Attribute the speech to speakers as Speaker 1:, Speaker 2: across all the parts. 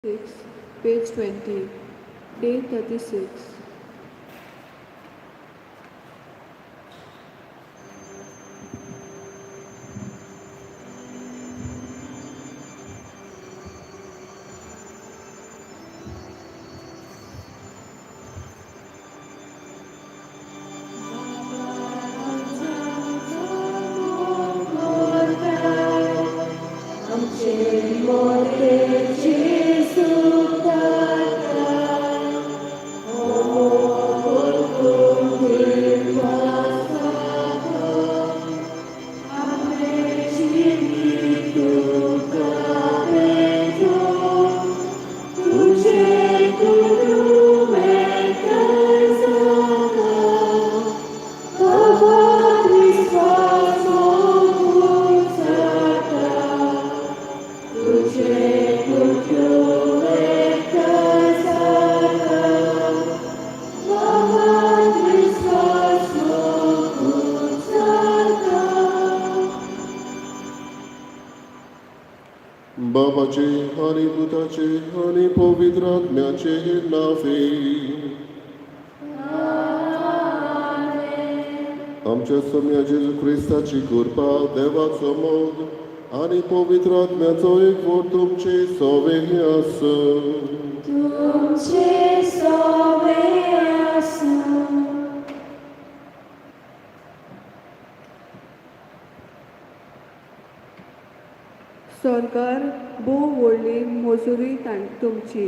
Speaker 1: 6, page 20, day 36.
Speaker 2: बाबाचे आनी पुताचे आनी पवित्र आत्म्याचे नांवे. आमच्या सोम्या जेजू क्रिस्ताची कृपा, देवाचो मोग आनी पवित्र आत्म्याचो एकवट तुमचे सोवे आसूं.
Speaker 3: तुमचे सोवे आसूं.
Speaker 1: सरकार भोव व्हडली मजुरी तुमची.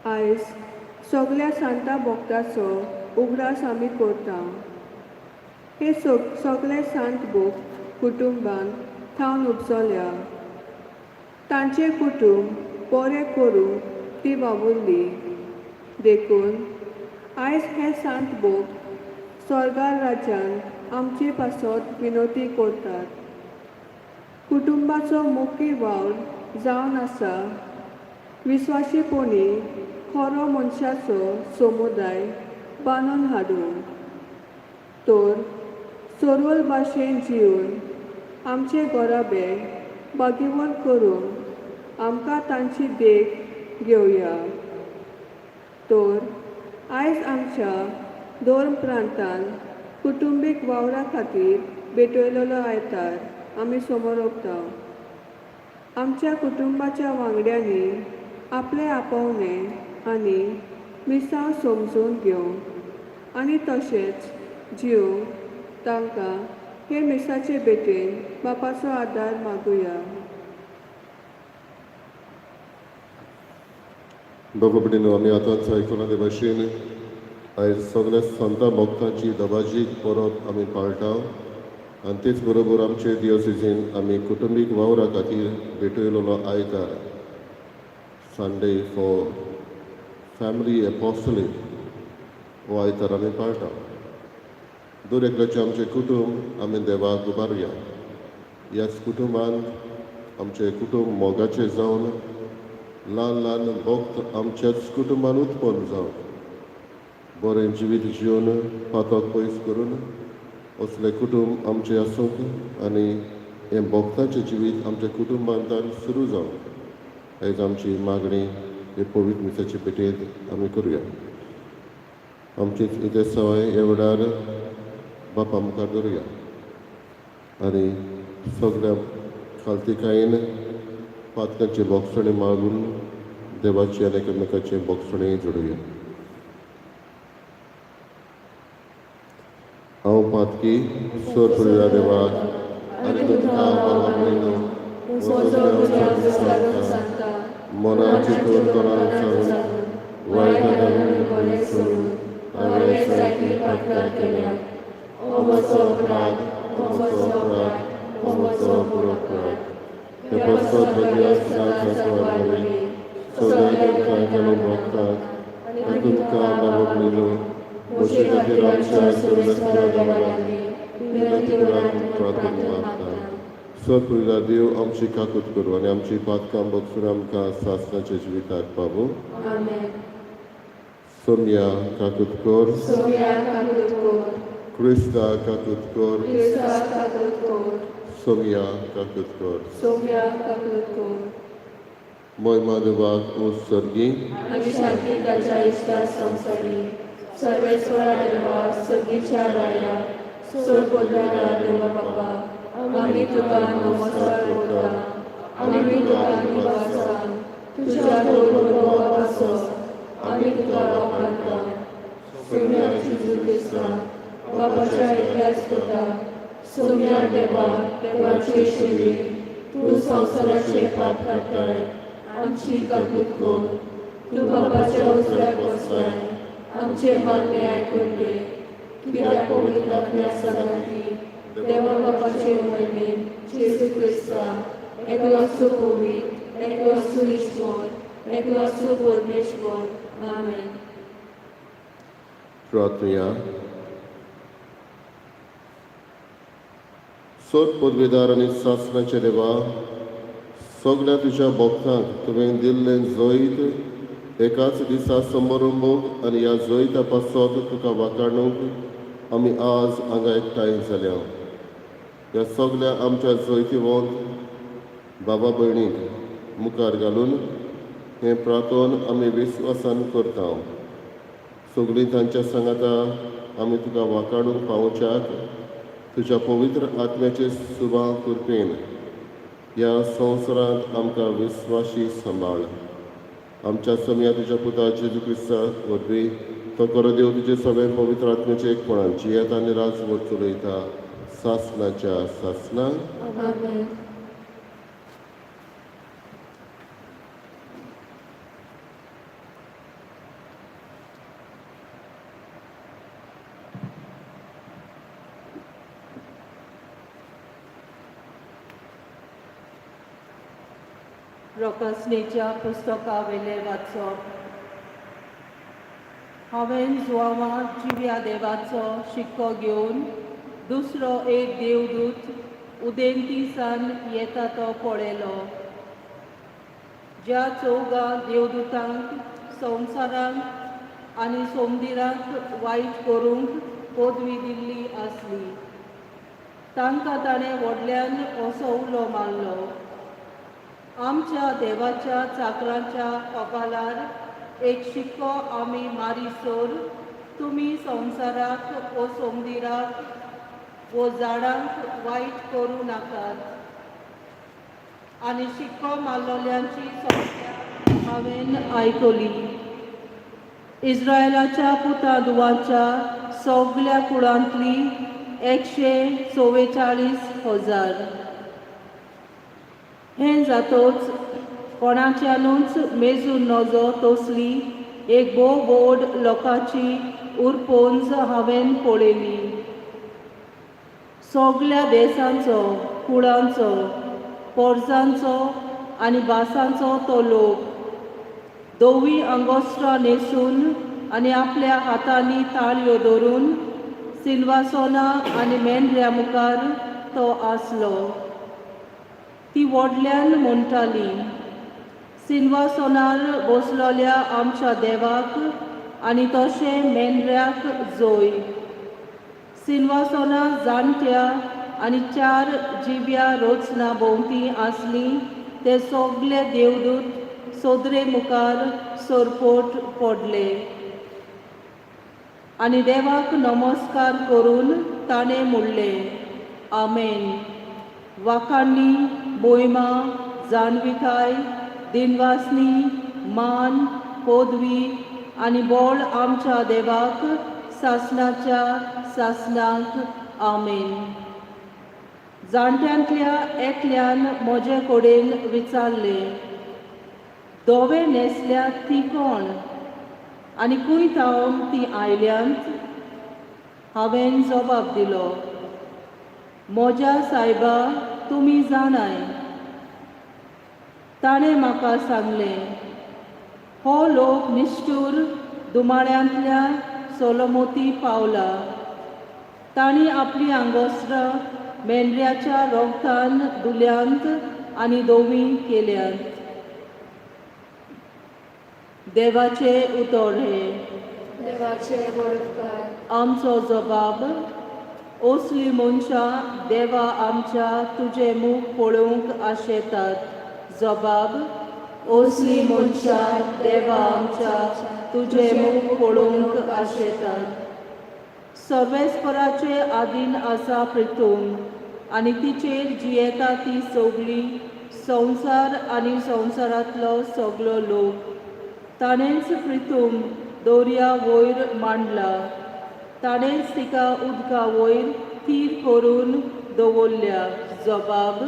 Speaker 1: आयज सगल्या सांता भक्ताचो उगडास आमी करता. हे सगळे सांत भक्त कुटुंबान थावन उपजल्या. तांचें कुटुंब बरें करूंक ती वावुरली. देखून आयज हे सांत भक्त स्वर्गार राज्यांत आमचे पासत विनोती करतात. कुटुंबाचो मुख्य वावर जावन आसा विस्वाशीपणी खरो मनशाचो समुदाय बांदून हाडूंक. तर सरळ भाशेन जिवन आमचे घराबे भाग्यवंत करूंक आमकां तांची देख घेवया. तर आयज आमच्या धर्म प्रांतान कुटुंबीक वावरा खातीर भेटयलेलो आयतार आमी समोर ओंपता. आमच्या कुटुंबाच्या वांगड्यांनी आपले आपोवणें आनी मिसांव समजून घेवंक आनी तशेंच जिवंक तांकां हे मिसाचे भेटेन बापाचो आदार मागुया.
Speaker 2: बाबा भयणीनो, आमी आतांच आयकलां ते भाशेन आयज सगळ्या संता भक्तांची दबाजीक परब आमी पाळटा आनी तेच बरोबर आमचे दियोसिजीन आमी कुटुंबीक वावरा खातीर भेटयलेलो आयतार, संडे फॉर फॅमिली एपोस्टलेट, हो आयतार आमी पाळटा. दर एकल्याचें आमचें कुटुंब आमी देवाक उबारुया. ह्याच कुटुंबांत आमचें कुटुंब मोगाचें जावन ल्हान ल्हान भक्त आमच्याच कुटुंबान उत्पन्न जावन बरें जिवीत जिवन पातक पयस करून असलें कुटुंब आमचें आसूंक आनी हें भक्ताचें जिवीत आमच्या कुटुंबांतल्यान सुरू जावंक आयज आमची मागणी हे पवित्र मिसाचे भेटेंत आमी करुया. आमचीच इतें सवय ह्या वेळार बापा मुखार दवरुया आनी सगळ्या खालतीकायेन पातकांची बोगसणी मागून देवाची आनी एकामेकाची बोगसणी जोडुया. हांव पातकी सोर पुरया देवाक आनी तुमकां बाबा भयणीनो
Speaker 3: सांगता,
Speaker 2: मना चिंतून तोंडान सांगून वायट गजाली सोडून हांवें जायती पातकां केल्या.
Speaker 3: हो म्हजो अपराध, हो म्हजो अपराध, हो म्हजो व्हड अपराध.
Speaker 2: हे पासत म्हज्या सदांच वाडवली सगळ्या देवतांक भोगतात आनी तुमकां बाबा भयणीनो म्हजे खातीर आमच्या सर्वेस्परा देवा लागीं विनंती करात प्रार्थना मागता. सत देव आमची काकूत करूं आनी आमची पातकां बगसून आमकां सासणाच्या जिविताक पावूं.
Speaker 3: आमेन.
Speaker 2: सोमया काकूत कर.
Speaker 3: सोम्या काकूत कर.
Speaker 2: क्रिस्ता काकूत कर.
Speaker 3: क्रिस्ता काकूत कर.
Speaker 2: सोमया काकूत कर.
Speaker 1: सोम्या काकूत कर.
Speaker 2: मोयमा देवाक उत्सर्गी
Speaker 3: आनी शांती ताच्या इश्टा संवसारी सर्वेस्वरा देवा सगीच्या राया सोड पदवेदार देवा बापा आमी तुका नमस्कार करता आमी तुका निवासा तुज्या गोरवा पासो आमी तुका वापरता सोम्या जेजू क्रिस्ता बापाच्या इतिहास करता सोम्या देवा देवाचे शिरी तूं संवसाराचे पाप काडटाय आमची काकूत कर तूं बापाच्या उजव्याक बसलाय आमचे मागणे आयकून घे कित्याक पवित्र आत्म्या सगळ्यांनी देवा बापाचे मोहिमेन जेजू क्रिस्ता एकलोसो पवित्र एकलोसो ईश्वर एकलोसो परमेश्वर आमेन.
Speaker 2: प्रार्थना. सोद पदवीदार आनी सासणाचे देवा, सगळ्या तुज्या भक्तांक तुवें दिल्लें जैत एकाच दिसा समारंभूंक आनी ह्या जैता पासत तुका वाखाणूंक आमी आज हांगा एकठांय जाल्या. ह्या सगळ्या आमच्या जैतिवंत बाबा भयणीक मुखार घालून हें प्रार्थन आमी विस्वासान करता. सगळीं तांच्या सांगाता आमी तुका वाखाणूंक पावोवच्याक तुज्या पवित्र आत्म्याचे सुबा कृपेन ह्या संवसारांत आमकां विस्वाशी सांबाळ. आमच्या समया तुज्या पुता जेजू क्रिस्ता वरवीं तो करो देव तुजे सगळे पवित्र आत्म्याचे एकपणान जियेता आनी राजवट चलयता सासनाच्या सासनाक.
Speaker 3: आमेन.
Speaker 4: प्रकाशनेच्या पुस्तकावेले वाचप. हांवें जुवांवा जिव्या देवाचो शिक्को घेवन दुसरो एक देवदूत उदेंतीसान येता तो पळयलो. ज्या चौगां देवदूतांक संवसारांक आनी सोमदिराक वायट करूंक पदवी दिल्ली आसली तांकां ताणें व्हडल्यान असो उलो मारलो, आमच्या देवाच्या चाकरांच्या कपालार एक शिक्को आमी मारीसर तुमी संवसाराक वो सोमदिराक वो झाडांक वायट करूं नाकात. आनी शिक्को मारलेल्यांची संख्या हांवें आयकली. इस्रायलाच्या पुता दुवाच्या सगल्या कुळांतली 144,000. हें जातोच कोणाच्यानूच मेजून नजो तसली एक भोव व्हड लोकांची उरपोंज हांवें पळयली. सगल्या देसांचो, कुळांचो, पोरसांचो आनी भासांचो तो लोक धवी अंगोस्त्रां न्हेसून आनी आपल्या हातांनी ताळयो धरून सिल्वासोना आनी मेंढऱ्या मुखार तो आसलो. ती व्हडल्यान म्हणटाली, सिल्वासोनार बसलोल्या आमच्या देवाक आनी तशें मेंढऱ्याक जोय. सिल्वासोना जाणट्या आनी चार जिव्या रोचना भोंवती आसली ते सगले देवदूत सोदरे मुखार सरपोट पडले आनी देवाक नमस्कार करून ताणें म्हणलें, आमेन. वाखाणणी, मोहिमा, जाणविकाय, दिनवासनी, मान, पदवी आनी बळ आमच्या देवाक सासणाच्या सासणाक. आमेन. जाणट्यांतल्या एकल्यान म्हजे कडेन विचारलें, धवे न्हेसल्यात ती कोण आनी खंय थावन ती आयल्यांत? हांवें जबाब दिलो, म्हज्या सायबा तुमी जाणाय. ताणें म्हाका सांगलें, हो लोक निश्ठूर दुमाळ्यांतल्या सोलोमोती पावला. तांणी आपली आंगोस्त्रां मेंढऱ्याच्या रोगतान धुल्यांत आनी धवीं केल्यांत. देवाचे उतर हें.
Speaker 3: देवाचे बरोबकार.
Speaker 4: आमचो जबाब, असली मनशां देवा आमच्या तुजें मुख पळोवंक आशेतात. जबाब, ओसली मनशां देवा आमच्या तुजें मुख पळोवंक आशेतात. सर्वेस्पराचे आदीन आसा प्रितूम आनी तिचेर जियेता ती सगळी संवसार आनी संवसारांतलो सगलो लोक. ताणेंच प्रितूम दर्या वयर मांडला, ताणेंच तिका उदका वयर थीर करून दवरल्या. जबाब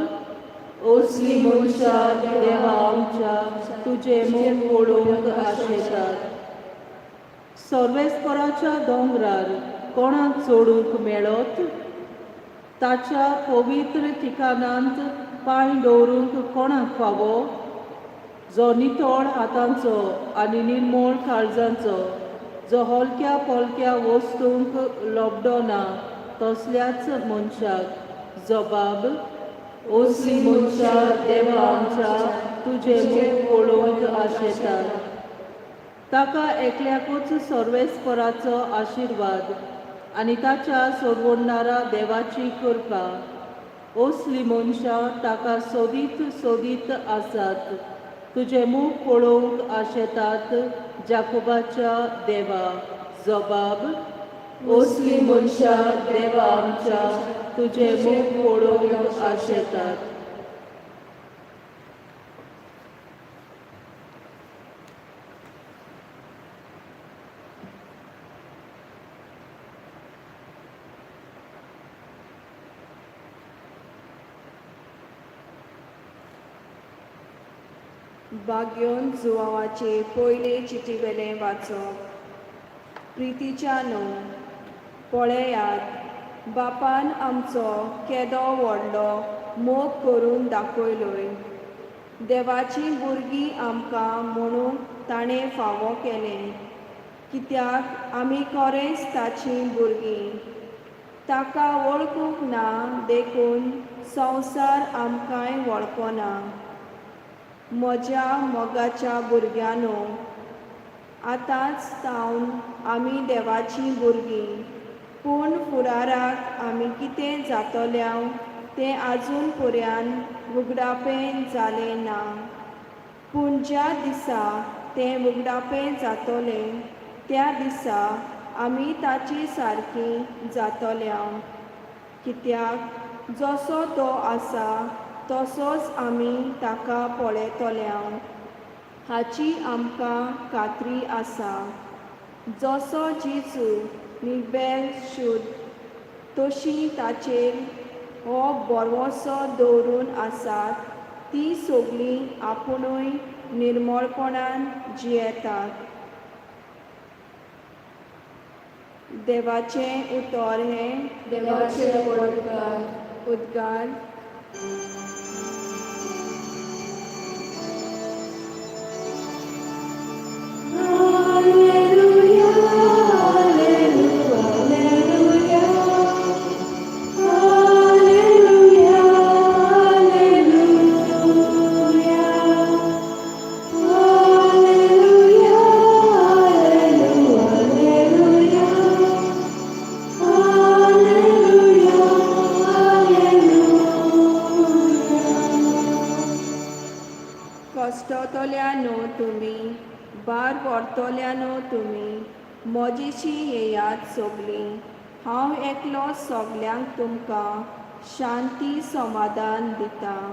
Speaker 4: ओसली मनशां देवा आमच्या तुजें मुख पळोवंक आशेतात. सर्वेस्पराच्या दोंगरार कोणाक चडूंक मेळत? ताच्या पवित्र ठिकाणांत पांय दवरूंक कोणाक फावो? जो नितळ हातांचो आनी निर्मळ काळजांचो, जो हलक्या पोलक्या वस्तूंक लोबडो ना तसल्याच मनशाक. जबाब ओसली मनशां देवा आमच्या तुजें मुख पळोवंक आशेतात. ताका एकल्याकूच सर्वेस्पराचो आशिर्वाद आनी ताच्या सोडवणदारा देवाची कृपा. ओसली मनशां ताका सोदीत सोदीत आसात, तुजें मुख पळोवंक आशेतात जाकोबाच्या देवा. जबाब ओसली मनशां देवा आमच्या तुजें मुख पळोवंक आशेतात.
Speaker 1: बाग्योन जुवांवाचे पयले चिटीवेलें वाचप. प्रितीच्या न्हू, पळयात बापान आमचो केदो व्हडलो मोग करून दाखयलोय. देवाचीं भुरगीं आमकां म्हणूंक ताणें फावो केलें, कित्याक आमी खरेंच ताचीं भुरगीं. ताका वळखूंक ना देखून संवसार आमकांय वळखना. म्हज्या मोगाच्या भुरग्यांनो, आतांच सावन आमी देवाचीं भुरगीं, पूण फुडाराक आमी कितें जातल्या तें आजून पर्यंत उगडापें जालें ना. पूण ज्या दिसा तें उगडापें जातलें त्या दिसा आमी ताची सारकी जातल्या, कित्याक जसो तो आसा तसोच आमी ताका पळयतल्या हाची आमकां खात्री आसा. जसो जेजू निर्बेल शुद्ध तशी ताचेर हो भरवंसो दवरून आसात ती सगळीं आपुणूय निर्मळपणान जियेतात. देवाचें उतर हें
Speaker 3: देवाचे व्हडकार.
Speaker 1: उद्गार. कश्टतल्यानो तुमी, भार व्हरतल्यानो तुमी, म्हजेशी येयात सगळीं. हांव एकलो सगल्यांक तुमकां शांती समाधान दितां.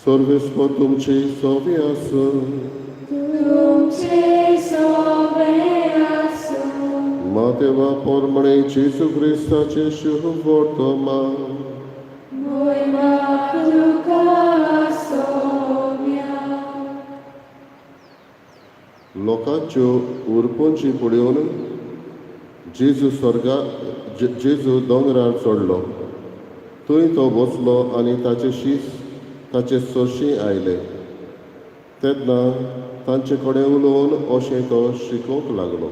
Speaker 2: सर्वेस्पर तुमची सोबी आसूं.
Speaker 3: तुमचे सोबे आसूं.
Speaker 2: मातेवा पोरमणे जेजू क्रिस्ताचे शुभ वर्तमान.
Speaker 3: मोयमा तुका सोम्या.
Speaker 2: लोकांच्यो उरपंची पळोवन जेजू स्वर्गा जेजू दोंगरार चडलो. थंय तो बसलो आनी ताचे शीस ताचे सरशीं आयले. तेन्ना तांचे कडेन उलोवन अशें तो शिकोवंक लागलो.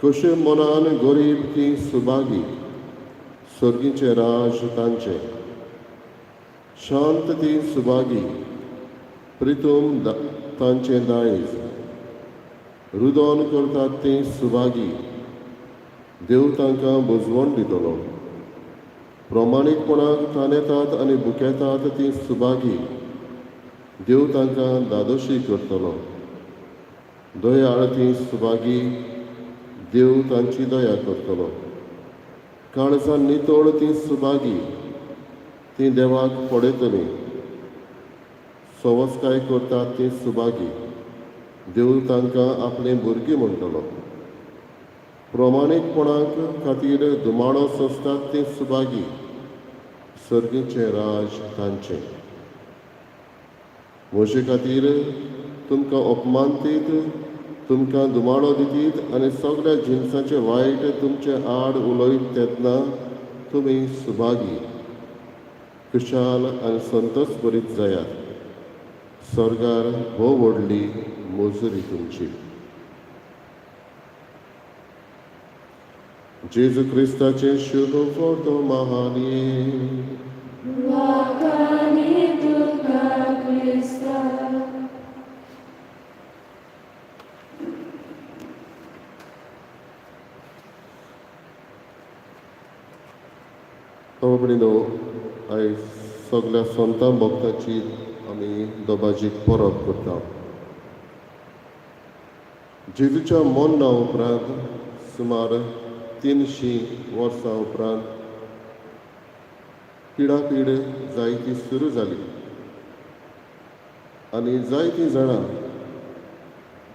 Speaker 2: कशें मनान गरीब ती सुभागी, सर्गीचें राज तांचें. शांत ती सुभागी, प्रितूम तांचें दायज. रुदोन करतात ती सुभागी, देव तांकां बुजवण दितलो. प्रमाणीकपणाक तानेतात आनी भुकेतात ती सुभागी, देव तांकां दादोशी करतलो. दयाळ ती सुभागी, देव तांची दया करतलो. काळजान नितळ ती सुभागी, ती देवाक पळयतली. सवसकाय करतात ती सुभागी, देव तांकां आपलीं भुरगीं म्हणटलो. प्रमाणीकपणाक खातीर धुमाळो सोंसतात ती सुभागी, सर्गीचें राज तांचें. म्हजे खातीर तुमकां अपमानतीत, तुमकां धुमाळो दितीत आनी सगळ्या जिनसांचें वायट तुमचे आड उलयत तेन्ना तुमी सुभागी. खुशाल आनी संतोस भरीत जायात, स्वर्गार भोव व्हडली मजुरी तुमची. जेजू क्रिस्ताचें शुभ वर्तमान.
Speaker 3: वाखाणी तुका क्रिस्ता.
Speaker 2: बाबा, आयज सगल्या संतां भक्ताची आमी दबाजीक परब करता. जेजूच्या मरणा उपरांत सुमार 300 वर्सां उपरांत पिडापीड जायती सुरू जाली आनी जायतीं जाणां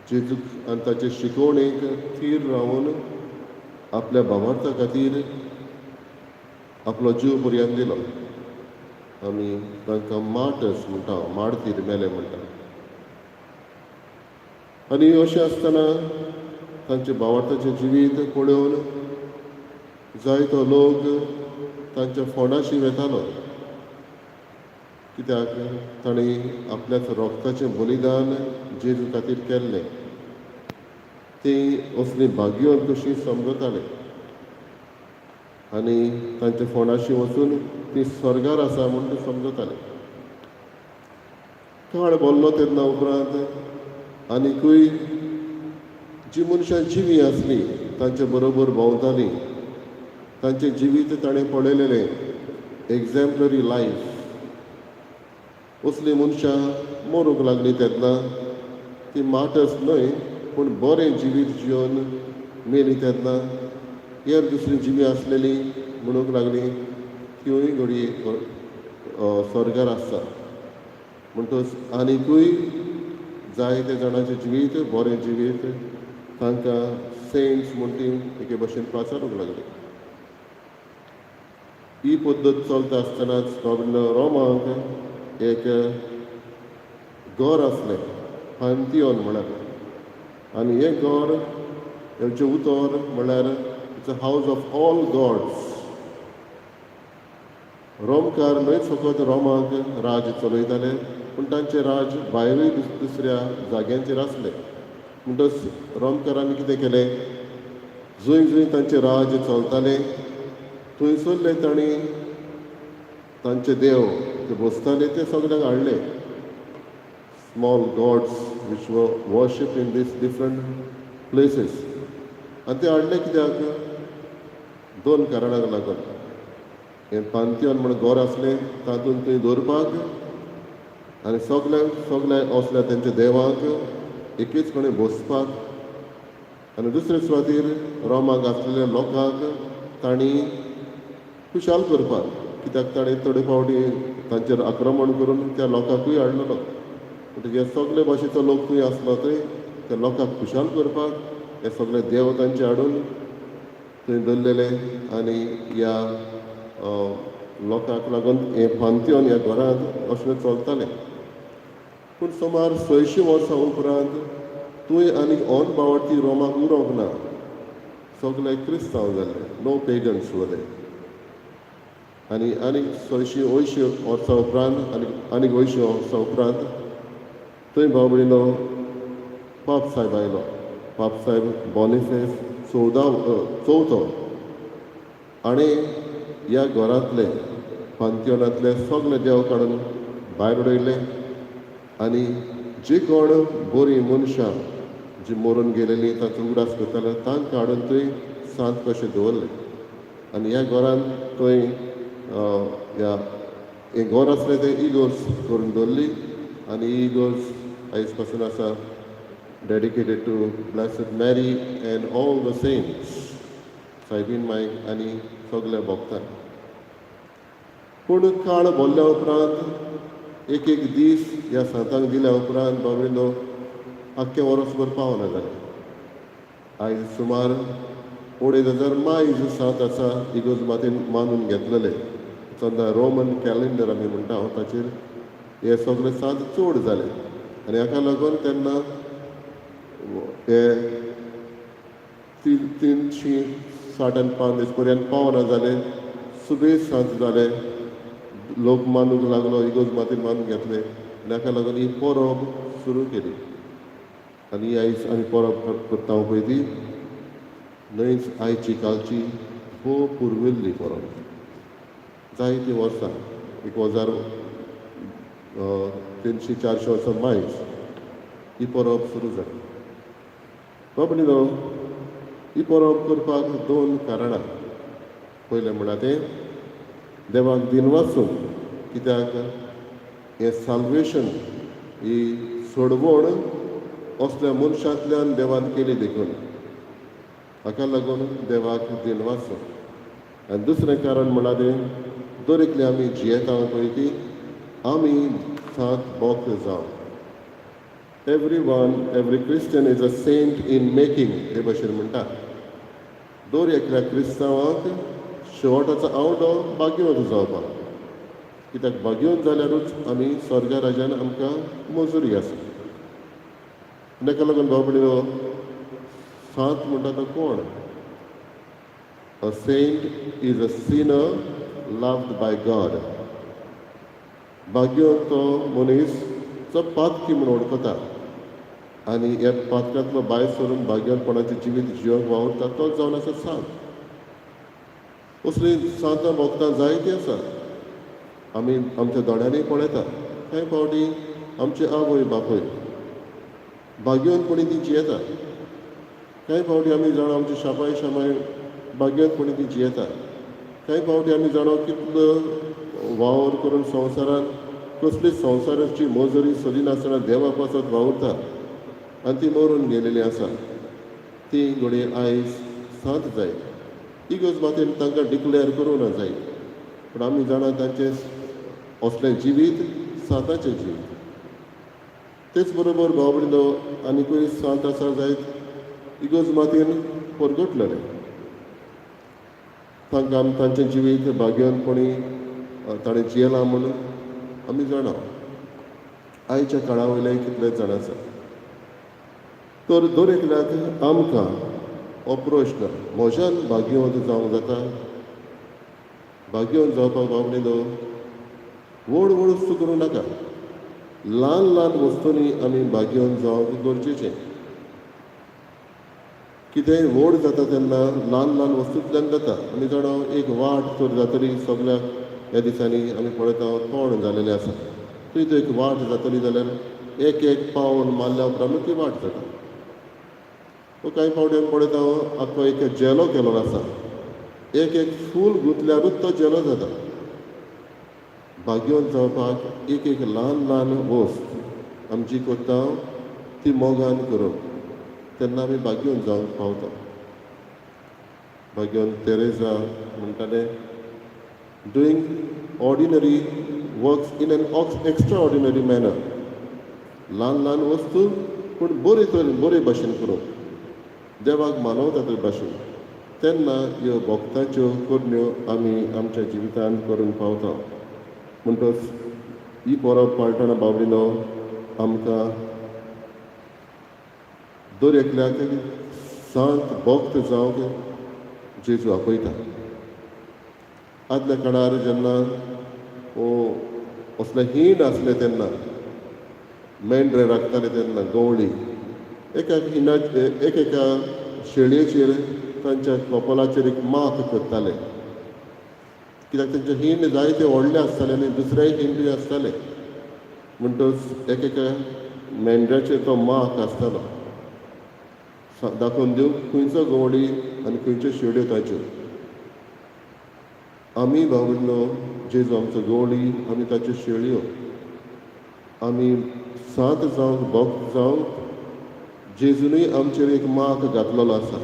Speaker 2: जेजूक आनी ताचे शिकवणेक थीर रावन आपल्या भावार्था खातीर आपलो जीव पर्यंत दिलो. आमी तांकां मार्टर्स म्हणटा, मार्तीर मेले म्हणटा. आनी अशें आसतना तांचें भावार्थाचें जिवीत पळोवन जायतो लोक तांच्या फोंडाशी वेतालो, कित्याक तांणी आपल्याच रोगताचें बलिदान जेजू खातीर केल्लें. ती असली भाग्यवंत कशी समजताले आनी तांच्या फोंडाशी वचून ती स्वर्गार आसा म्हूण ते समजताले. काळ बोल्लो तेन्ना उपरांत आनिकूय जी मनशां जिवीं आसलीं, तांचे बरोबर भोंवतालीं, तांचें जिवीत ताणें पळयलेलें, एग्जॅम्पलरी लायफ, असलीं मनशां मरूंक लागलीं तेन्ना ती मार्टर्स न्हय, पूण बरें जिवीत जिवन मेलीं तेन्ना हेर दुसरीं जिवीं आसलेलीं म्हणूंक लागलीं, तिवूय घडये स्वर्गार आसता. म्हणटच आनिकूय जायते जाणांचें जिवीत, बरें जिवीत, तांकां सेंट्स म्हूण ती एके भशेन पाचारूंक लागली. ही पद्दत चलता आसतनाच बाबा, रोमाक एक घर आसलें, पांथियोन म्हळ्यार. आनी हें घर, हेचें उतर म्हळ्यार it's a house of all gods. रोमकार न्हयच फकत रोमाक राज चलयताले, पूण तांचें राज भायरूय दुसऱ्या जाग्यांचेर आसलें. म्हणटच रोमकारांनी कितें केलें? जंय जंय तांचें राज चलतालें थंयसरले तांणी तांचे देव ते बसताले ते सगल्यांक हाडले, small gods which were worship in these different places. आनी ते हाडले कित्याक? दोन कारणांक लागून. हें पांथियोन म्हण घर आसलें, तातूंत थंय दवरपाक आनी सगल्यांक, सगल्या असल्या तेंच्या देवांक एकेच कडेन बसपाक, आनी दुसरे सुवातीर रोमाक आसलेल्या लोकांक तांणी खुशाल करपाक, कित्याक ताणें थोडे फावटी तांचेर आक्रमण करून त्या लोकांकूय हाडलेलो. म्हणटकीर सगळे भाशेचो लोक थंय आसलो, थंय त्या लोकांक खुशाल करपाक हे सगळे देव तांचे हाडून थंय दवरलेले. आनी ह्या लोकांक लागून हें पांथियोन ह्या घरांत अशें चलतालें. पूण सुमार 600 वर्सां उपरांत थंय आनीक ऑन बावडती रोमाक उरोंक ना. सगळे क्रिस्तांव जाले. नो पेगन्स वले. आनी आनीक 680 वर्सां उपरांत आनी आनीक 80 वर्सां उपरांत थंय भाव भयणीनो पाप साहेब आयलो, पाप साहेब बॉनिफेस चवथो. आनी ह्या घरांतले, पांथियोनांतले सगळे देव काडून भायर उडयले आनी जी कोण बरीं मनशां जी मरून गेलेलीं, तांचो उगडास करताले, तांकां हाडून थंय सांत कशें दवरले. आनी ह्या घरान थंय ह्या हें घर आसलें तें इगोर्ज करून दवरली. आनी ही इगोर्ज आयज पासून आसा dedicated to Blessed Mary and all the saints, soybean मायक आनी सगल्या भक्तांक. पूण काळ भरल्या उपरांत, एक एक दीस ह्या सांतांक दिल्या उपरांत, बाबरिनो, आख्खें वर्सभर पावना जालें. आयज सुमार 2500 मायज सांत आसा इगोर्ज मातेन मानून घेतलेले. सद्दां रोमन कॅलेंडर आमी म्हणटा ताचेर हे सगळे सांत चड जाले आनी हाका लागून तेन्ना हे 365 दीस पर्यंत पावना जाले. सुबेज सांत जाले, लोक मानूंक लागलो, इगोर्ज मातीन मानून घेतले आनी हाका लागून ही परब सुरू केली. आनी ही आयज आमी परब करता पळय ती न्हयच आयची कालची, भोव पुर्विल्ली परब. जायतीं वर्सां, 1300-400 वर्सां मायज ही परब सुरू जाली. बाबणीनो, ही परब करपाक दोन कारणां. पयलें म्हणल्यार तें देवाक दिनवासून, कित्याक हें साल्वेशन, ही सोडवण असल्या मनशांतल्यान देवान केली देखून हाका लागून देवाक दिनवासून. आनी दुसरें कारण म्हणल्यार तें दर एकले आमी जियेता पळय ती आमी सांत भक्त जावं. Every one, every Christian is a saint in making हे भशेन म्हणटा. दर एकल्या क्रिस्तांवाक शेवटाचो आवडो भाग्यवंत जावपाक, कित्याक भाग्यवंत जाल्यारूच आमी स्वर्गा राजान आमकां मजुरी आसा. ताका लागून भाव भयणीनो, सांत म्हणटा तो कोण? A saint is a sinner loved by God. भाग्यवंत तो मनीस जो पातकी म्हूण वळखता आनी ह्या पातकांतलो भायर सरून भाग्यवंतपणाचें जिवीत जिवंक वावुरता, तोच जावन आसा सांत. असलीं सांतां भक्तां जायतीं आसा, आमी आमच्या दोळ्यांनी पळयता. कांय फावटी आमचे आवय बापूय भाग्यवंतपणी ती जियेता. कांय फावटी आमी जाणा, आमचे शापाय शामाय भाग्यवंतपणी ती जियेता. कांय फावटी आमी जाणा, कितलो वावर करून संवसारांत कसली संवसाराची मजुरी सोदिनासतना देवा पासत वावुरता आनी ती मरून गेलेली आसा. ती घडये आयज सांत जायत, इगर्ज मातेन तांकां डिक्लेअर करूं ना जायत, पूण आमी जाणा तांचें असलें जिवीत सांताचें जिवीत. तेच बरोबर भाव भयणीनो, आनिकूय सांत आसा जायत इगर्ज मातयेन परगटलेले. तांकां तांचें जिवीत भाग्यवंतपणी ताणें जियेलां म्हूण आमी जाणा. आयच्या काळा वयले कितले जाण आसा. तर दर एकल्याक आमकां हो प्रश्न, म्हज्यान भाग्यवंत जावंक जाता? भाग्यवंत जावपाक, भाव भयणीनो, व्हड व्हड वस्तू करूं नाका. ल्हान ल्हान वस्तूंनी आमी भाग्यवंत जावप गरजेचें. कितेंय व्हड जाता तेन्ना ल्हान ल्हान वस्तूंतल्यान जाता. आमी जाणा, एक वाट तर जातली, सगल्याक ह्या दिसांनी आमी पळयता तोंड जालेलें आसा थंय. तो एक वाट जातली जाल्यार एक एक पावल मारल्या उपरांत ती वाट जाता. कांय फावटी आमी पळयता, आख्खो एक जेलो केल्लो आसा, एक एक फूल गुंतल्यारूच तो जेलो जाता. भाग्यवंत जावपाक एक एक ल्हान ल्हान वस्त आमची करता ती मोगान करूंक, तेन्ना आमी भाग्यवंत जावंक पावता. भाग्यवंत तेरेजा म्हणटाले, "Doing ordinary works in an extraordinary manner." ल्हान ल्हान वस्तू पूण बरे तरेन, बरे भाशेन करूंक, देवाक मानवता ते भाशेन, तेन्ना ह्यो भक्ताच्यो करण्यो आमी आमच्या जिवितांत करूंक पावता. म्हणटच ही परब पाळटना, बाबडिनो, आमकां दर एकल्याक सांत भक्त जावंक जेजू आपयता. आदल्या काळार जेन्ना असले हीण आसले तेन्ना मेंढरे राखताले तेन्ना गवळी एका हिणा एक एका शेळयेचेर तांच्या कपलाचेर एक मार्क करताले, कित्याक तांचे हीण जायते व्हडले आसताले आनी दुसरेय हिंडूय आसताले. म्हणटच एक एका मेंढऱ्याचेर तो मार्क आसतालो दाखोवन दिवंक खंयचो गवळी आनी खंयच्यो शेळयो ताच्यो. आमी भावंडो, जेजू आमचो गवळी, आमी ताच्यो शेळयो. आमी सांत जावंक, भक्त जावंक जेजूनय आमचेर एक मार्क घातलेलो आसा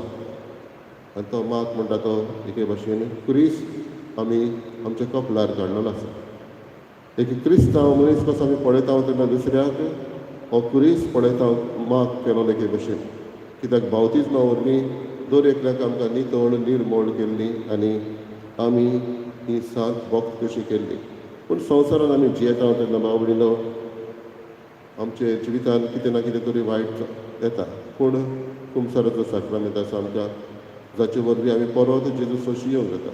Speaker 2: आनी तो मार्क म्हणटा तो एके भाशेन क्रिस्त आमी आमच्या कपलार काडलेलो आसा. एक क्रिस्तांव मनीस कसो आमी पळयता तेन्ना दुसऱ्याक हो क्रिस्त पळयता मार्क केलो एके भाशेन, कित्याक बावतिज्मा वरवीं दर एकल्याक आमकां नितळ निर्मळ केल्ली आनी आमी ही सांत भक्त कशी केल्ली. पूण संवसारान आमी जियेता तेन्ना भाव भयणीनो आमच्या जिवितान कितें ना कितें तरी वायट येता, पूण कुमसाराचो साक्रामेंत आसा आमकां जाचे वरवीं आमी परत जेजू सोशी येवंक जाता.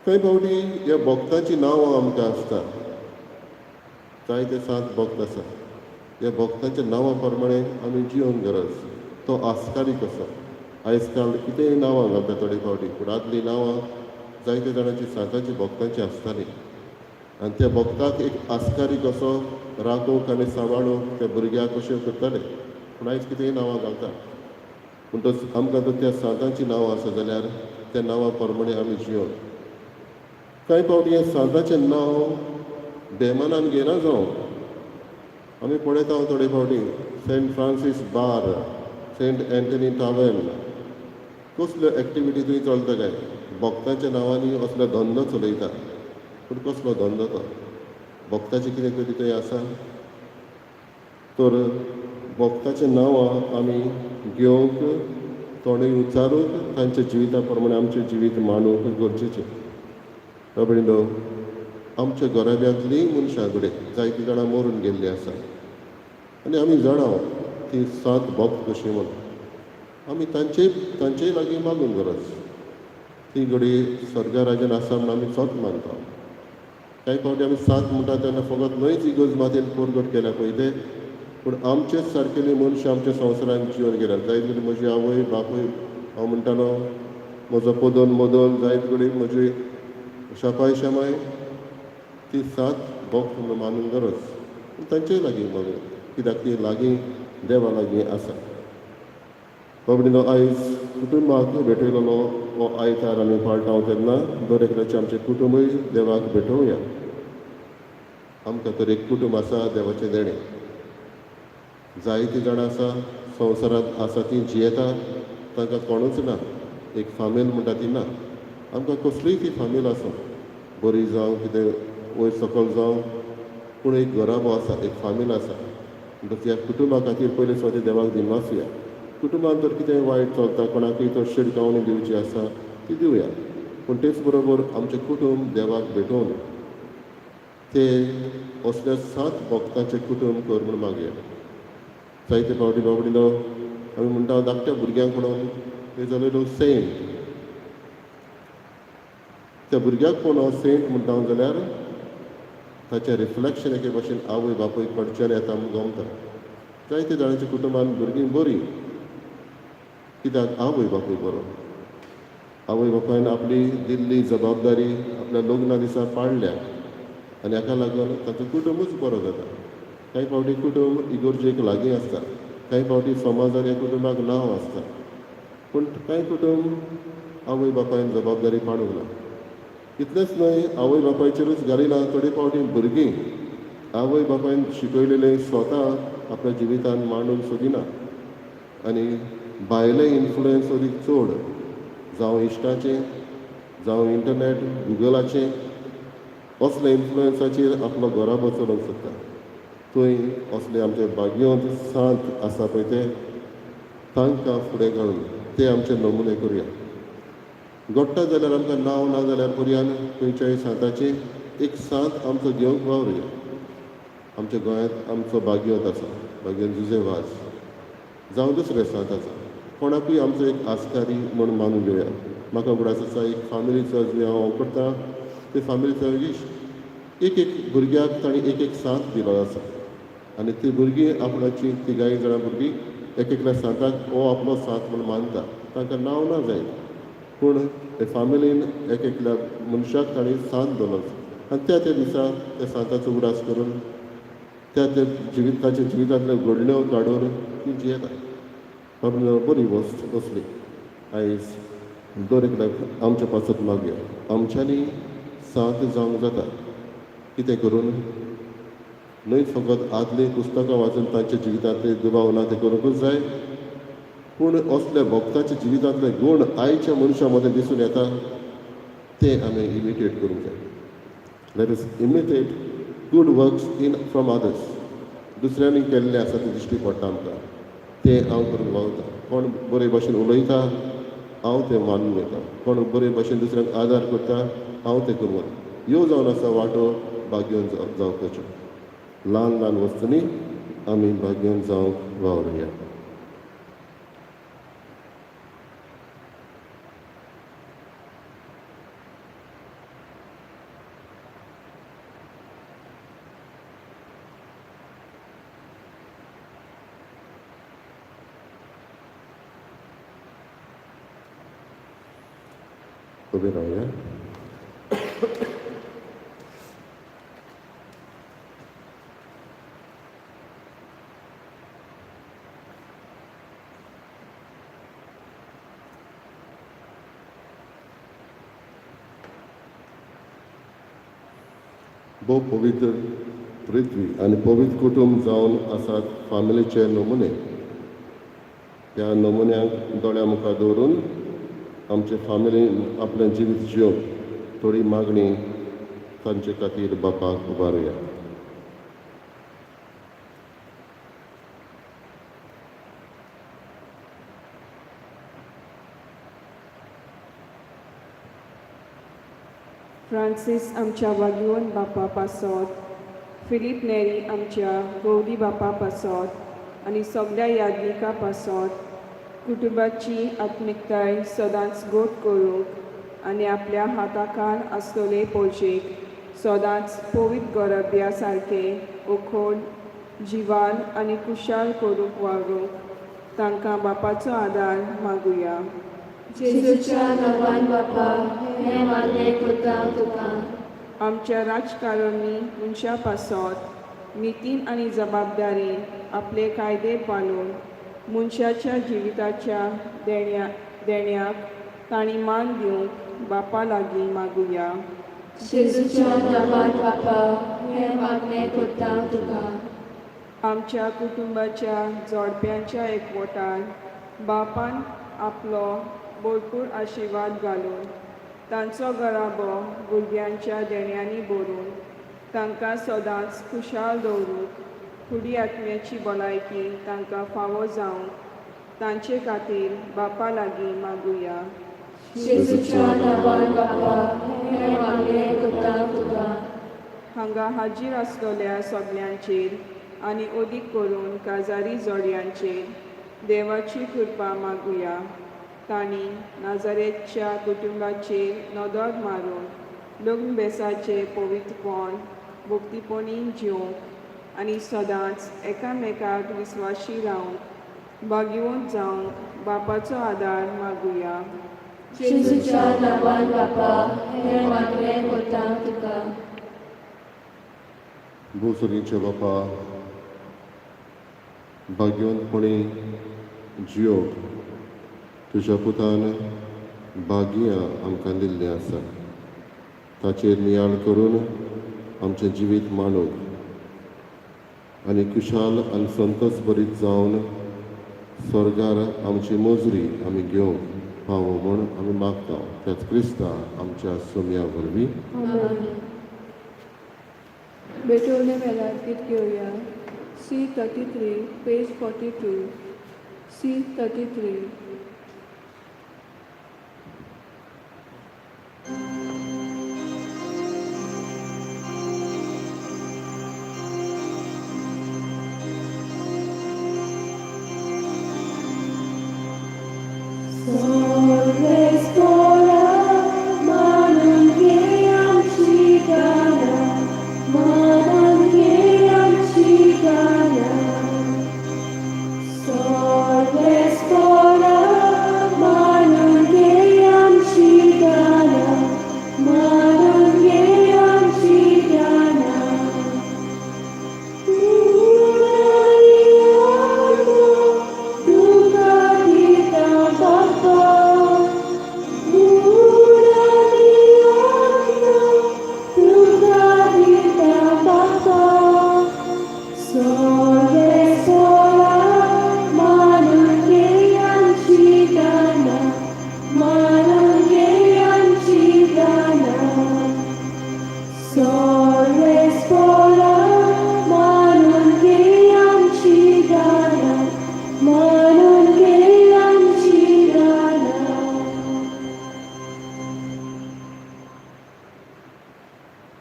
Speaker 2: कांय फावटी ह्या भक्तांचीं नांवां आमकां आसता, जायते सांत भक्त आसा, ह्या भक्तांच्या नांवा प्रमाणे आमी जियोंक गरज. तो आस्कारी कसो आयज काल कितेंय नांवां घालता थोडे फावटी, पूण आदलीं नांवां जायते जाणांची सांताची भक्तांची आसतालीं आनी त्या भक्ताक एक आस्कारी कसो राखूंक आनी सांबाळूंक त्या भुरग्याक कशें करताले. पूण आयज कितेंय नांवां घालता. म्हणटच आमकां जर त्या सांतांचीं नांवां आसा जाल्यार त्या नांवां प्रमाणे आमी जियोंक. कांय फावटी हें सांताचें नांव बेमानान घेना जावं, आमी पळयता थोडे फावटी Saint Francis bar, Saint Anthony tavern, कसल्यो एक्टिविटी थंय चलता काय भक्तांच्या नांवांनी असलो धंदो चलयता. पूण कसलो धंदो तो? भक्ताचें कितें तरी थंय आसा? तर भक्ताचें नांवां आमी घेवंक, तोंडूय उच्चारूंक, तांच्या जिविता प्रमाणे आमचें जिवीत मांडूंक गरजेचें. बाबडिनो, आमच्या घराब्यांतलीं मनशां कडेन जायतीं जाणां मरून गेल्लीं आसा आनी आमी जाणा ती सांत भक्त कशी म्हणून आमी तांचे तांचेय लागीं मागूंक गरज. ती घडये स्वर्गा राजान आसा म्हूण आमी सत मानता. कांय फावटी आमी सांत म्हणटा तेन्ना फकत न्हयच इगर्ज मातयेन परगट केल्या पळय ते, पूण आमचेच सारकेली मनशां आमच्या संवसारान जिवन गेल्या. जायत कडेन म्हजी आवय बापूय, हांव म्हणटालो म्हजो पदन मदन, जायत कडेन म्हजी शापाय शामाय, ती सात भक्त म्हणून मानूंक गरज. पूण तांचेय लागीं मागूं, कित्याक ती लागीं देवा लागीं आसा. बाबडीनो, आयज कुटुंबाक भेटयलेलो हो आयतार आमी पाळटा तेन्ना दर एकल्याचें आमचें कुटुंबूय देवाक भेटोवया. आमकां तर एक कुटुंब आसा देवाचें देणें. जायतीं जाणां आसा संवसारांत आसा ती जियेता, तांकां कोणूच ना, एक फामील म्हणटा ती ना. आमकां कसलीय ती फामील आसूं, बरी जावं कितें वयर सकयल जावं, पूण एक घराबो आसा, एक फामील आसा. म्हणटच ह्या कुटुंबा खातीर पयले सुवातेर देवाक दिनवासुया. कुटुंबान तर कितें वायट चलता, कोणाकूय तर शिडकावणी दिवची आसा ती दिवया, पूण तेच बरोबर आमचें कुटुंब देवाक भेटोवन ते असल्या सात भक्तांचें कुटुंब कर म्हूण मागया. जायते फावटी बाबडिलो आमी म्हणटा धाकट्या भुरग्यांक पळोवन is a little Saint. त्या भुरग्याक पळोवन हांव सेंट म्हणटा जाल्यार ताचें रिफ्लेक्शन एके भाशेन आवय बापूय कडच्यान येता म्हूण गमता. जायते जाणांच्या कुटुंबान भुरगीं बरीं, कित्याक आवय बापूय बरो. आवय बापायन आपली दिल्ली जबाबदारी आपल्या लग्ना दिसा पाळ्ळ्या आनी हाका लागून ताचो कुटुंबूच बरो जाता. कांय फावटी कुटुंब इगर्जेक लागीं आसता, कांय फावटी समाजान ह्या कुटुंबाक नांव आसता, पूण कांय कुटुंब आवय बापायन जबाबदारी पाडूंक ना. इतलेंच न्हय, आवय बापायचेरूच घालिना, थोडे फावटी भुरगीं आवय बापायन शिकयलेलें स्वता आपल्या जिवितान मांडूंक सोदिना आनी भायले इन्फ्लुयन्स अदीक चड, जावं इश्टाचें, जावं इंटरनेट गुगलाचें, असले इन्फ्लुयन्साचेर आपलो घराबो चलोवंक सोदता. थंय असले आमचे भाग्यवंत सांत आसा पळय ते तांकां फुडें घालून ते आमचे नमुने करुया. घडटा जाल्यार आमकां नांव ना जाल्यार पर्यान खंयच्याय सांताचें एक सांत आमचो घेवंक वावरुया. आमच्या गोंयांत आमचो भाग्यवंत आसा, भाग्यवंत जुजे वाज, जावं दुसरे सांत आसा, कोणाकूय आमचो एक आस्कारी म्हूण मानून घेवया. म्हाका उगडास आसा एक फामिलीचो जे हांव करता ते फामिलीचो एक एक भुरग्याक तांणी एक एक सांत दिलो आसा आनी ती भुरगीं आपणाची तिगांय जाणां भुरगीं एक एकल्या सांताक हो आपलो सांत म्हूण मानता. तांकां नांव ना जायत पूण ते फामिलीन एक एकल्या मनशाक तांणी सांत दवरलो आनी त्या त्या दिसा त्या सांताचो उगडास करून त्या त्या जिवीत ताच्या जिवितांतल्यो घडण्यो काडून ती जियेता. बरी वस्त असली आयज दर एकल्याक आमच्या पासत मागया आमच्यांनी सांत जावंक जाता. कितें करून न्हय फकत आदलीं पुस्तकां वाचून तांच्या जिवितांतले दुबाव ना ते करूंकूच जाय पूण असल्या भक्ताच्या जिवितांतले गूण आयच्या मनशां मदें दिसून येता ते आमी इमिटेट करूंक जाय. Let us imitate good works in from others. दुसऱ्यांनी केल्लें आसा तें दिश्टी पडटा आमकां तें हांव करूंक वावता. कोण बरे भाशेन उलयता हांव तें मानून घेता. कोण बरे भाशेन दुसऱ्यांक आदार करता हांव तें करूंक वता. ह्यो जावन आसा वाटो भाग्यवन जावपाच्यो. ल्हान ल्हान वस्तूंनी आमी भाग्यवन जावंक वावरुया. उबे रावया. भोव पवित्र पृथ्वी आनी पवित्र कुटुंब जावन आसात फामिलीचे नमुने. ह्या नमुन्यांक दोळ्या मुखार दवरून आमचे फामिलीन आपलें जिवीत जियोवंक थोडी मागणी तांचे खातीर बापाक उबारुया.
Speaker 1: फ्रांसीस आमच्या वागयोन बापा पासत, फिलीप नेरी आमच्या गौरी बापा पासत आनी सगल्या यादनिका पासत कुटुंबाची आत्मिकताय सदांच गोट करूंक आनी आपल्या हाताखाल आसलेले पोजेक सदांच पवित्र गोरब्या सारके ओखोड जिवाल आनी कुशाल करूंक वावरूंक तांकां बापाचो आदार मागुया.
Speaker 3: जेजूच्या नांवान बापा हें मागणें करता तुका.
Speaker 1: आमच्या राजकारणी मनशां पासत नितीन आनी जबाबदारीन आपले कायदे पाळून मनशाच्या जिविताच्या देण्याक तांणी मान दिवंक बापा लागीं मागुया.
Speaker 3: जेजूच्या नांवान बापा हें मागणें करता तुका.
Speaker 1: आमच्या कुटुंबाच्या जोडप्यांच्या एकवटान बापान आपलो भरपूर आशिर्वाद घालून तांचो घराबो भुरग्यांच्या देण्यांनी भरून तांकां सदांच खुशाल दवरूंक फुडी आत्म्याची भलायकी तांकां फावो जावंक तांचे खातीर बापा लागीं मागुया.
Speaker 3: जेजूच्या नांवान बापा हें मागणें करता तुका.
Speaker 1: हांगा हाजीर आसलेल्या सगल्यांचेर आनी अदीक करून काजारी जोडयांचेर देवाची कृपा मागुया. तांणी नाजारेच्या कुटुंबाचेर नदर मारून लग्न बेसाचें पवित्रपण भक्तीपणी जिवंक आनी सदांच एकामेकाक विस्वाशी रावंक भाग्यवंत जावंक बापाचो आदार मागुया.
Speaker 3: जेजूच्या नांवान बापा हें मागणें करता तुका.
Speaker 2: भोसरीचे बापा भाग्यवंतपणी जियोक तुज्या पुतान भाग्यां आमकां दिल्लें आसा. ताचेर नियाळ करून आमचें जिवीत मांडूंक आनी खुशाल आनी संतोस भरीत जावन स्वर्गार आमची मजुरी आमी घेवंक पावो म्हूण आमी मागता. त्याच क्रिस्ता आमच्या सोम्या वरवीं.
Speaker 1: बेटवणे वेळार गीत घेवया. C33 page 42 C33.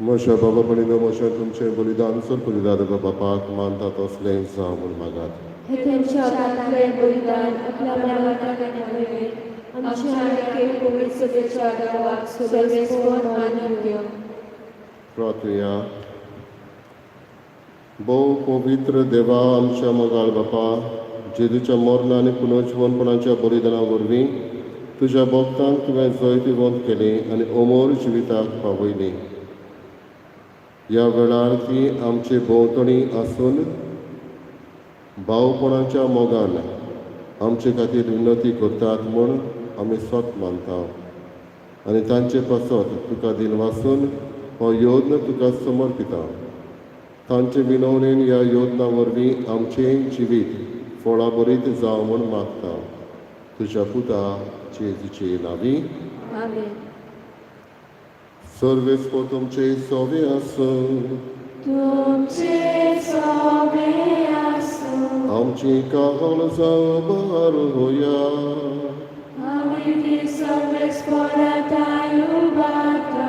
Speaker 2: म्हज्या बाबा भयणीनो, म्हजें तुमचें बलिदान सर पयली बापाक मानता तसलें जावं म्हूण मागात.
Speaker 3: हे तुमच्या हातांतलें बलिदान आपल्या मनाक आनी आमच्या आनी पवित्र सभेच्या देवाक सर्वेस्पर मानून घेवं.
Speaker 2: प्रार्थुया. भोव पवित्र देवा, आमच्या मोगाळ बापा, जेजूच्या मरण आनी पुनर्जिवनपणाच्या बलिदाना वरवीं तुज्या भक्तांक तुवें जैतिवंत केली आनी अमर जिविताक पावयली. ह्या वेळार ती आमचे भोंवतणी आसून भावपणाच्या मोगान आमचे खातीर विनंती करतात म्हूण आमी सत मानता आनी तांचे पासत तुका दिनवासून हो यज्ञ तुका समर्पिता. तांचे विनवणेन ह्या यज्ञा वरवीं आमचें जिवीत फळाभरीत जावं म्हूण मागता, तुज्या पुता जेजूचे नांवी.
Speaker 3: आमेन.
Speaker 2: सर्वेस्पर तुमचे सोवे आसूं.
Speaker 3: तुमचे सोबे आसूं.
Speaker 2: आमची काहल जावं बारोया.
Speaker 3: आमी ती सर्वेस्पराताय उबारता.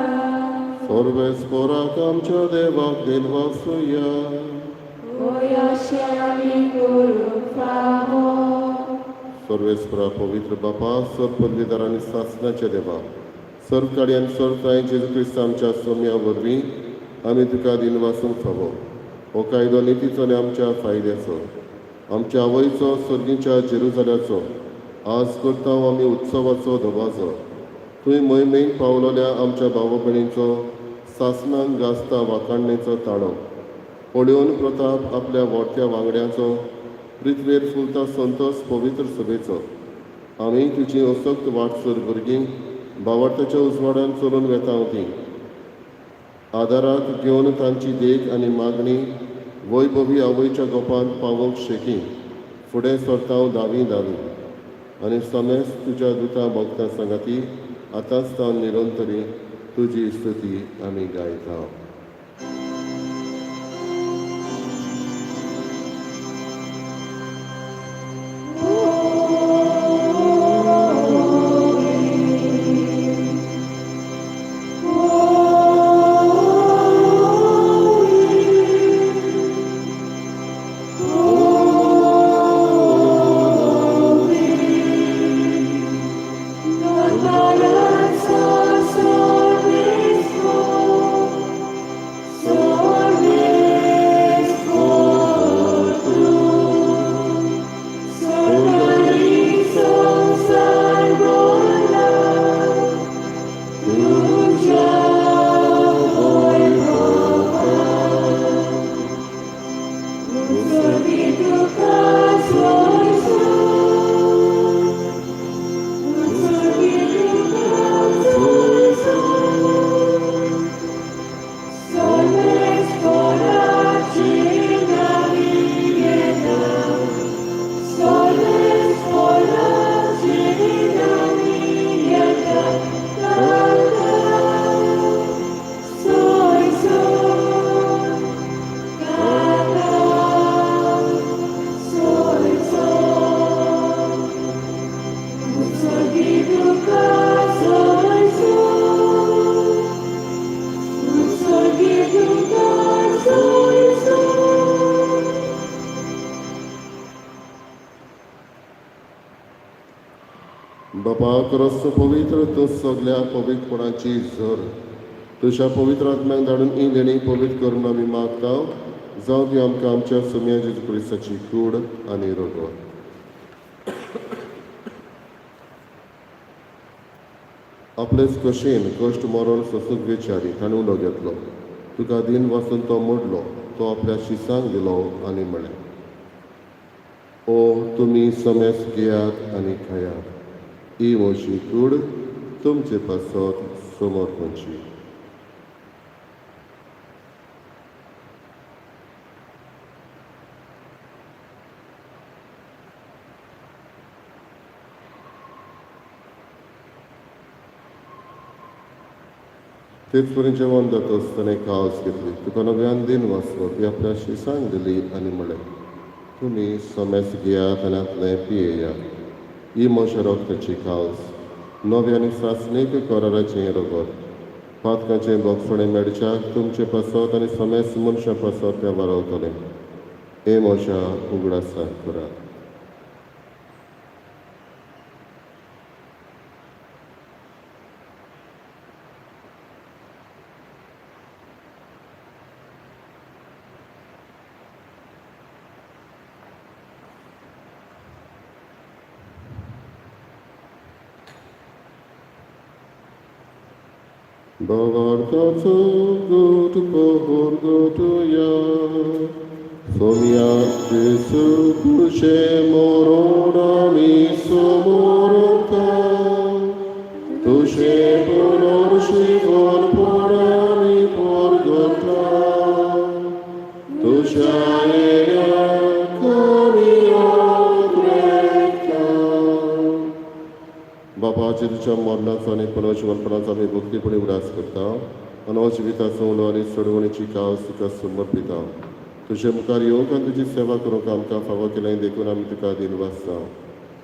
Speaker 2: सर्वेस्पराक आमच्या देवाक दिनवासुया.
Speaker 3: होय, अशें आमी करूंक फावो.
Speaker 2: सर्वेस्परा, पवित्र बापा, सर्व पदवीदार आनी सासणाच्या देवा, सर्व काडी आनी सर्व कांय जेजू क्रिस्त आमच्या सोम्या वरवीं आमी तुका दिनवासूंक फावो. हो कायदो नितीचो आनी आमच्या फायद्याचो. आमच्या आवयचो, सर्गीच्या जेरुजाल्याचो आज करता आमी उत्सवाचो दबाजो. तुवें मोहिमेन पावलोल्या आमच्या भाव भयणींचो सासणाक गाजता वाखाणणेचो ताळो पळोवन प्रताप आपल्या व्हडत्या वांगड्यांचो, पृथ्वेर फुलता संतोस पवित्र सभेचो. आमी तुजी असक्त वाटसर भुरगीं भावार्थाच्या उजवाडान चलून वेता तीं आदाराक घेवन तांची देख आनी मागणी वैभवी आवयच्या गोपांत पावोवंक शेकी फुडें सरता धावी धावी आनी समेस्त तुज्या दुतां भक्तां सांगाती आतांच तावन निरंतरी तुजी स्तुती आमी गायता. बापा क्रस्त पवित्र, तूं सगल्या पवित्रपणाची झर. तुज्या पवित्र आत्म्याक धाडून ही देणी पवित्र करून आमी मागता, जावं ती आमकां आमच्या सोम्या जेजू क्रिस्ताची कूड आनी रगत. आपलेच कशेन कश्ट मरण सोंसूंक विचारी ताणें उलो घेतलो, तुका दिन वाचून तो मोडलो, तो आपल्या शिसांक दिलो आनी म्हळें, ओ तुमी समेस घेयात आनी खायात. ही म्हजी कूड तुमचे पासत समर्पणची. तेच परी जेवण जातच ताणें कावस घेतली, तुका नव्यान दिन वाचलो, ती आपल्या शिसांक दिली आनी म्हळें, तुमी समेस घेयात आनी हांतलें पियेयात. ही म्हज्या रक्ताची कावस, नव्या आनी सासणीक कराराचें रगत. पातकांचें बोगसणें मेळच्याक तुमचे पासत आनी समेस्त मनशां पासत तें वारावतलें. हे म्हज्या उगडासाक करात. भावार्थाचो गोट पोहोर गोटुया सोम्या जेसू तुझे मरण आमी समोरता तुझे पुनर्जीवन पण आमी परगता तुझ्या येण्याक आमी उद्रेकता. बापा, जेजूच्या मरणाचो आनी पुनर्जिवनपणाचो आमी भक्तीपणी उगडास करता आनी हो जिविताचो उलो आनी सोडवणीची कावस तुका समर्पिता. तुजे मुखार येवंक आनी तुजी सेवा करूंक आमकां फावो केलें देखून आमी तुका दिनवासता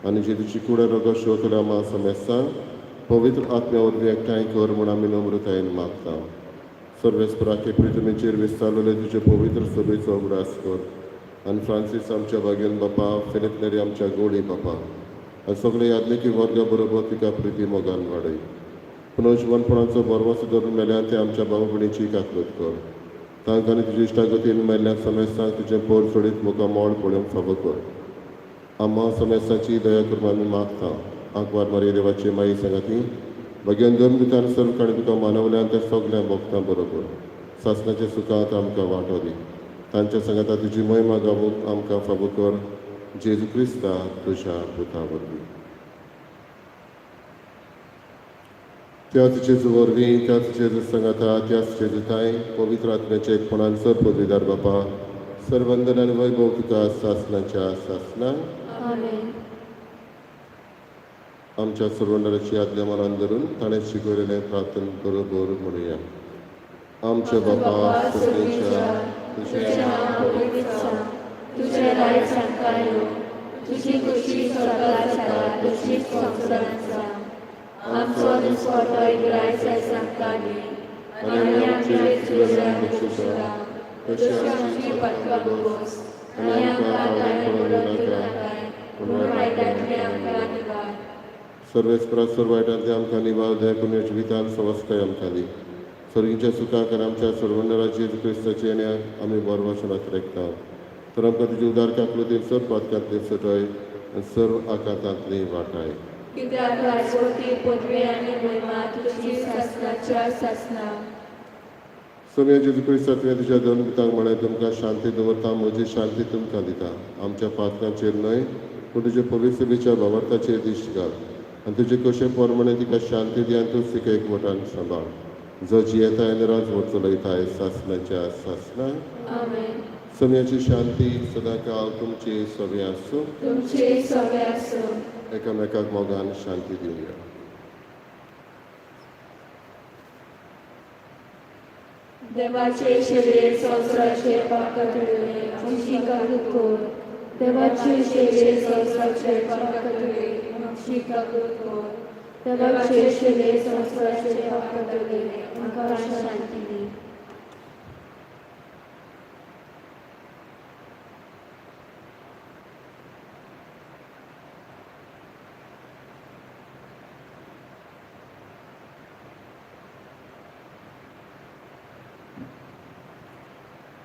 Speaker 2: आनी जेजूची कूड रगत शेवतल्या आमा समेस्तांक पवित्र आत्म्या वरवीं एकठांय कर म्हूण आमी नम्रतायेन मागता. सर्वेस्पराके पृथ्वीचेर विस्तारलेले तुजे पवित्र सभेचो उगडास कर आनी फ्रांसीस आमच्या बागेल बापा, फिलीप नेरी आमच्या गोडी बापा आनी सगळे याज्ञिकी वर्गा बरोबर तिका प्रिती मोगान वाडय. पुनर्जिवनपणाचो भरवंसो धरून मेल्यार ते आमच्या भाव भयणीची काकूत कर. तांकां आनी तुज्या इश्टागतीन मेल्ल्या समेस्तांक तुजें पोर सोडीत मुखार मोड पळोवंक फावो कर. आम्हा समेस्तांची दया करून आमी मागता. आंकवार मारिया देवाची माई सांगाती भगेन दोन भितर सर्व काणी तुका मानवल्यान त्या सगल्या भोगतां बरोबर सासणाच्या सुखांत आमकां वांटो दी. तांच्या सांगाता तुजी महिमा गावूंक आमकां फावो कर. जेजू क्रिस्ता तुज्या पुता वरवीं. त्याच जेजू वरवीं, त्याच जेजू सांगाता, त्याच जेजू थांय पवित्र आत्म्याच्या एकपणान सर पदवीदार बापा, सर्वंदन आनी वैभव तुका सासणाच्या सासणां.
Speaker 3: आमेन.
Speaker 2: आमच्या सर्वंडराची आज्ञा मनान धरून ताणें शिकयलेलें प्रार्थन बरोबर म्हणुया. आमच्या बापा सगळीच्या,
Speaker 3: तुझें नांव पवित्र जावं, तुजें राज्य सामकार येवं, तुजी खोशी स्वर्गात जाता तशीच संवसारांत जावं. आमचो दिसवडो ग्रायस आयज आमकां दी आनी आमचे चुकल्या बक्षिसा तशी आमची पातकां भोगोस आनी आमकां ताणें पडोवन दिवनाकाय पूण वायटांतलें आमकां निवार.
Speaker 2: सर्वेस्परा सर्व वायटांतलें आमकां निवार, दया करून जिवितान सवस्काय आमकां दी. सर्गीच्या सुखाक आनी आमच्या सर्वंडरा जेजू क्रिस्ताच्या येण्याक आमी बरवासनात रेखता. तर आमकां तुजी उदार काकलुतीन सर्व पातकांतली सुटय आनी सर्व आकांतांतली वाटाय.
Speaker 3: कित्याक राजवटी, पदवी आनी महिमा तुजी सासणाच्या सासणा.
Speaker 2: सोम्या जेजू क्रिस्ता, तुवें तुज्या दोन पुतांक म्हळें, तुमकां शांती दवरता, म्हजी शांती तुमकां दिता. आमच्या पातकांचेर न्हय पूण तुजे पवित्र सभेच्या भावार्थाचेर दिश्ट घाल आनी तुजे कशे प्रमाणे तिका शांती दी आनी तूं तिका एकवटान सांबाळ, जो जियेताय आनी राजवट चलयताय सासणाच्या सासणा.
Speaker 3: आमेन.
Speaker 2: सोम्याची शांती सदांकाळ तुमची सगळें आसूं.
Speaker 3: तुमचे सगळे आसूं.
Speaker 2: एकामेकाक मोगान शांती दिवया.
Speaker 3: देवाचे शरीर संवसाराचे पाप कातरले, आमची काकूत कर. देवाचे शरीर संवसाराचे पाप कातरले, आमची काकूत कर. देवाचे शरीर संवसाराचे पाप कातरले, आमकां शांती दी.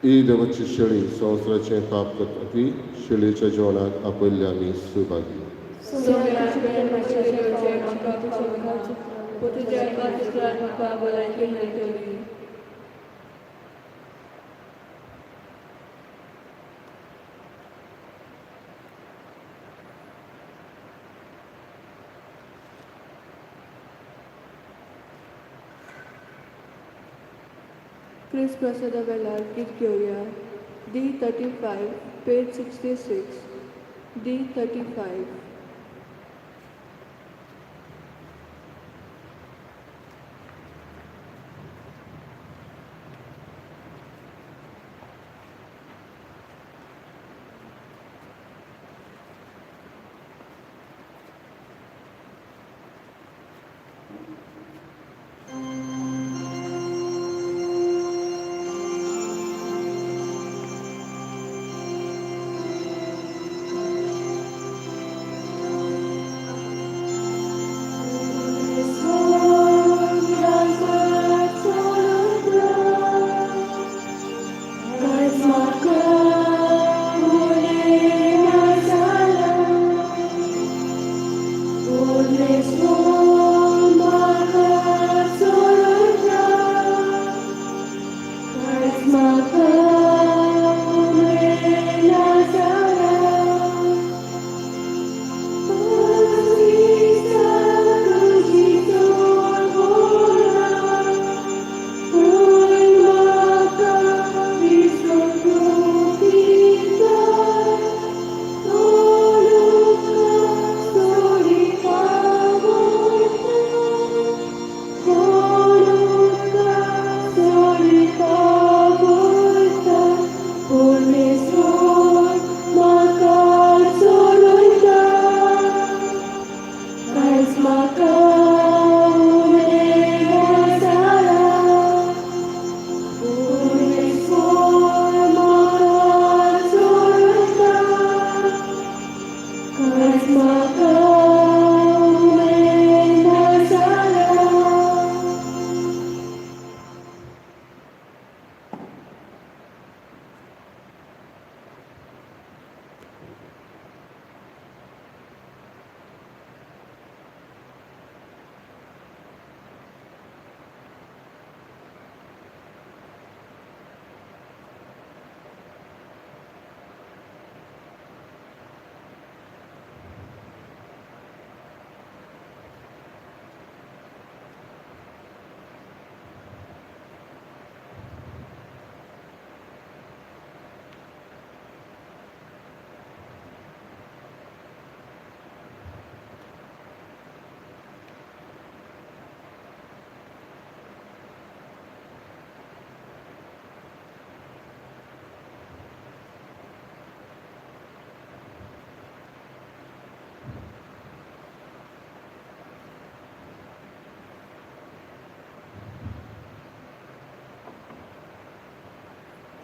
Speaker 2: ही देवाची शेळी संवसाराचें पाप करता ती शेळीच्या जेवणाक आपयल्ले आमी सुभागी.
Speaker 3: सोम्या तुवें म्हज्या जेवचें म्हाका फावना, पूण तुज्या एका उतरान म्हाका भलायकी मेळटली.
Speaker 1: क्रिस्त प्रसादा वेळार गीत घेवया. D 35, page 66, D 35.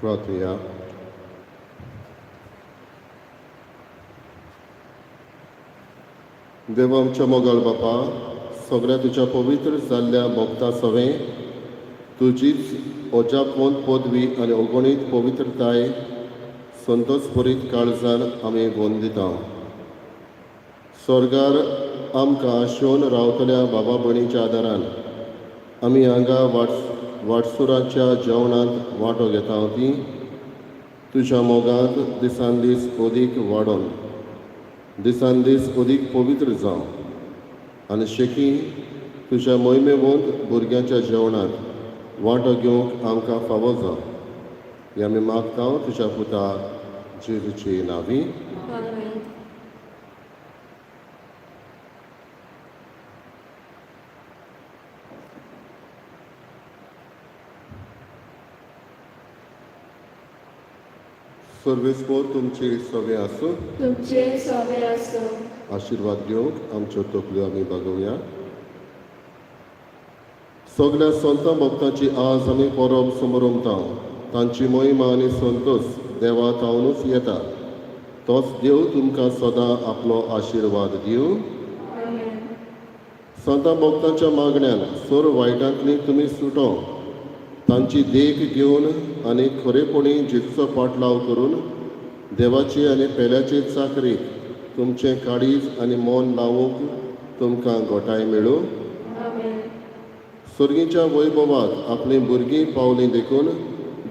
Speaker 2: प्रार्थया. देव आमच्या मोगाळ बापा, सगळ्या तुज्या पवित्र जाल्ल्या भक्ता सवें तुजीच अजापवंत पदवी आनी अगणीत पवित्रताय संतोष भरीत काळजान आमी वंदिता. स्वर्गार आमकां आशोवन रावतल्या बाबा भयणीच्या आदारान आमी हांगा वाटसुराच्या जेवणांत वांटो घेता ती तुज्या मोगांत दिसान दीस अदीक वाडोवन दिसान दीस अदीक पवित्र जावं आनी शेकी तुज्या मोहिमेवंत भुरग्यांच्या जेवणांत वांटो घेवंक आमकां फावो जावं. हें आमी मागता तुज्या पुता जेजूचे नांवी.
Speaker 3: आमेन.
Speaker 2: सर्वेस्पोर तुमची सवे आसूं.
Speaker 3: तुमचे सोबे आसूं.
Speaker 2: आशिर्वाद घेवंक आमच्यो तकल्यो आमी बागोवया. सगल्या संतां भक्तांची आज आमी परब समरमता. तांची महिमा आनी संतोष देवा तावनूच येता. तोच देव तुमकां सदां आपलो आशिर्वाद दिवं.
Speaker 3: आमेन.
Speaker 2: संतां भक्तांच्या मागण्यान सोर वायटांतली तुमी सुटो. तांची देख घेवन आनी खरेपणी जेजूचो पाटलाव करून देवाची आनी पेल्याचे चाकरीक तुमचें काळीज आनी मन लावूंक तुमकां गोठाय मेळूं.
Speaker 3: आमेन.
Speaker 2: सर्गीच्या वैभवाक आपलीं भुरगीं पावलीं देखून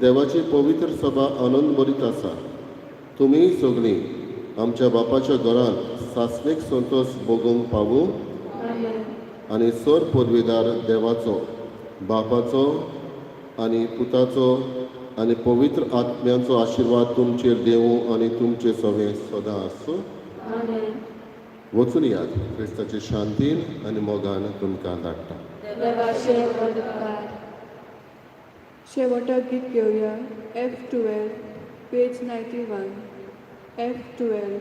Speaker 2: देवाची पवित्र सभा आनंद भरीत आसा. तुमी सगळीं आमच्या बापाच्या घरांत सासणीक संतोष भोगूंक पावूं.
Speaker 3: आमेन.
Speaker 2: आनी सर पदवीदार देवाचो, बापाचो आनी पुताचो आनी पवित्र आत्म्याचो आशिर्वाद तुमचेर देवूं आनी तुमचे सवें सदां आसूं.
Speaker 3: आमेन.
Speaker 2: वचून याद क्रिस्ताचे शांतीन आनी मोगान तुमकां धाडटा.
Speaker 3: देवाचे व्हड उपकार.
Speaker 1: शेवटाक गीत घेवया F 12, page 91, F 12.